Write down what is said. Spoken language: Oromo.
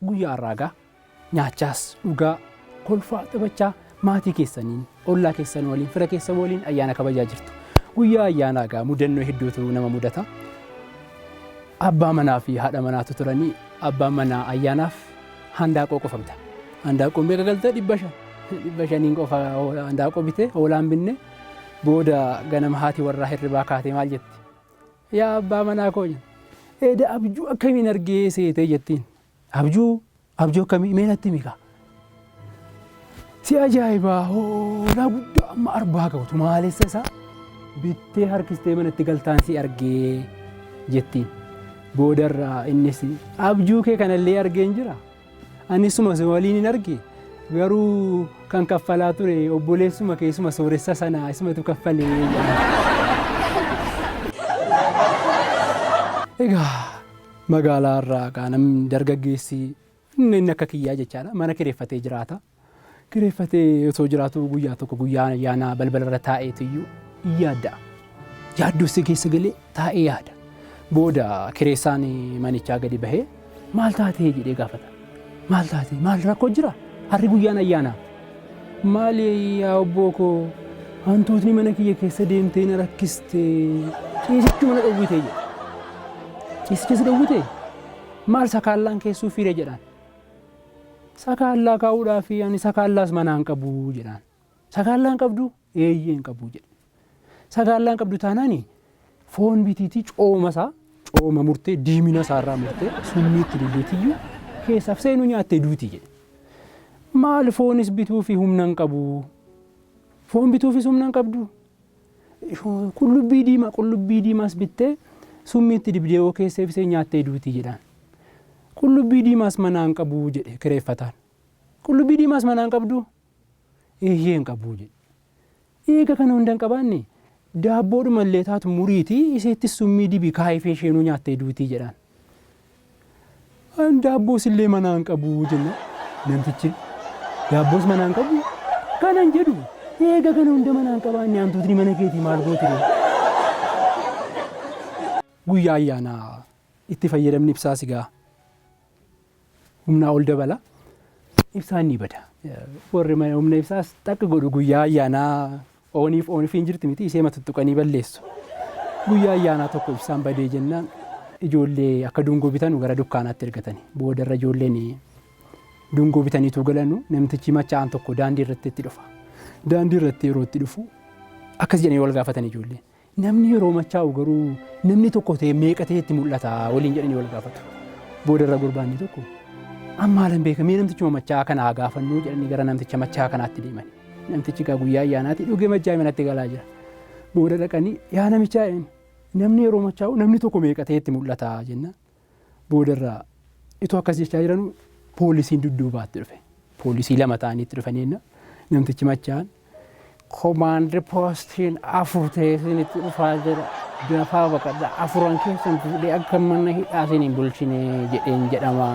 Guyyaa har'aa egaa nyaachaas dhugaa kolfaa taphachaa maatii keessaniin ollaa keessan waliin fira keessan waliin ayyaana kabajaa jirtu. Guyyaa ayyaanaa egaa mudannoo hedduutu nama mudata. Abbaa manaa fi haadha manaatu turanii abbaan manaa ayyaanaaf handaaqoo qofa bita. Handaaqoon meeqa galtee 500. 500n qofa handaaqoo bitee hoolaan binne booda ganama haati warraa hirribaa kaatee maal jetti? Yaa abbaa manaa koo jenna. Eda abjuu akkamiin argee seetee jettiin. Abjuu abjuu akkamii mee natti himi kaa. Si ajaa'ibaa hoolaa guddaa amma arbaa ga'u tumaalessa isaa bittee harkistee manatti galtaan si argee jettiin. Boodarraa innis abjuu kee kanallee argeen jira. Anisuma si waliin hin arge garuu kan kaffalaa ture obboleessuma kee isuma sooressa sana isumatu kaffalee jedhan. Egaa magaalaa irraa egaa namni dargaggeessi inni akka kiyyaa jechaadha mana kireeffatee jiraata. Kireeffatee osoo jiraatu guyyaa tokko guyyaa ayyaanaa balbala irra taa'eetu iyyuu yaadda'a. Yaaddoo keessa galee taa'ee yaada. Booda kireessaan manichaa gadi bahee maal taatee jedhee gaafata. Maal taatee maal rakkoo jira? Harri guyyaan ayyaanaa. Maali yaa obboo koo hantuutni mana kiyya keessa deemtee na rakkiste ciisichuma na dhowwite jedhe. Ciisicha si dhowwite? Maal sakaallaan keessuu fiire jedhaan. Sakaallaa kaa'uudhaaf ani sakaallaas manaa hin qabu jedhaan. Sakaallaa hin qabdu? Eeyyee hin qabu jedhe. Sakaallaa hin qabdu taanaani foon bitiitii cooma isaa cooma murtee diimina isaa irraa murtee summii itti dibdeetiyyuu keessaaf seenuu nyaattee duuti jedhe. Maal foonis bituufi humna hin qabu. Foon bituufis humna hin qabdu. Qullubbii diimaa qullubbii diimaas bittee summii itti dibdee yoo keesseef ishee nyaattee duuti jedhaan. Qullubbii diimaas manaa hin qabu jedhe kireeffataan. Qullubbii diimaas manaa hin qabduu? Eeyyee hin qabu jedhe. Eega kana hunda hin qabaanne daabboodhuma illee taatu muriitii iseettis summii dibi kaayifee isheenuu nyaattee duutii jedhaan. An daabboos illee manaa hin qabu jenna namtichi. Daabboos manaa hin qabu? Kanan jedhu eega kana hunda manaa hin qabaanne hantuutni mana keetii maal gooti ree? Guyyaa ayyaanaa itti fayyadamni ibsaas egaa humnaa ol dabala. Ibsaan ni bada. Warri humna ibsaas xaqq godhu guyyaa ayyaanaa ooniif oonifiin jirti miti isheema tuttuqanii balleessu. Guyyaa ayyaanaa tokko ibsaan badee jennaan ijoollee akka dungoo bitanu gara dukkaanaatti ergatani. Boodarra ijoolleen dungoo bitaniituu galanu namtichi machaa'aan tokko daandii irratti itti dhufa. Daandii irratti yeroo itti dhufu akkas jedhanii wal gaafatan ijoolleen. Namni yeroo machaa'u garuu namni tokko ta'e meeqa ta'e itti mul'ata waliin jedhanii wal gaafatu. Boodarra gurbaanni tokko amma haalan beeka mee namtichuma machaa'aa kana haa gaafannuu jedhanii gara namticha machaa'aa kanaatti deeman. Namtichi egaa guyyaa ayyaanaati dhugee machaa'ee manatti galaa jira. Booda dhaqanii yaa namichaa namni yeroo machaa'u namni tokko meeqa ta'e itti mul'ata jennaan. Boodarra itoo akkas jechaa jiranuu poolisiin dudduubaatti dhufe. Poolisii lama ta'anii itti dhufanii namtichi machaa'aan komaandi poostiin afur ta'ee isinitti dhufaa jira. Dafaa baqadhaa afuran keessan fuudhee akka mana hidhaa isin hin bulchine jedheen jedhama.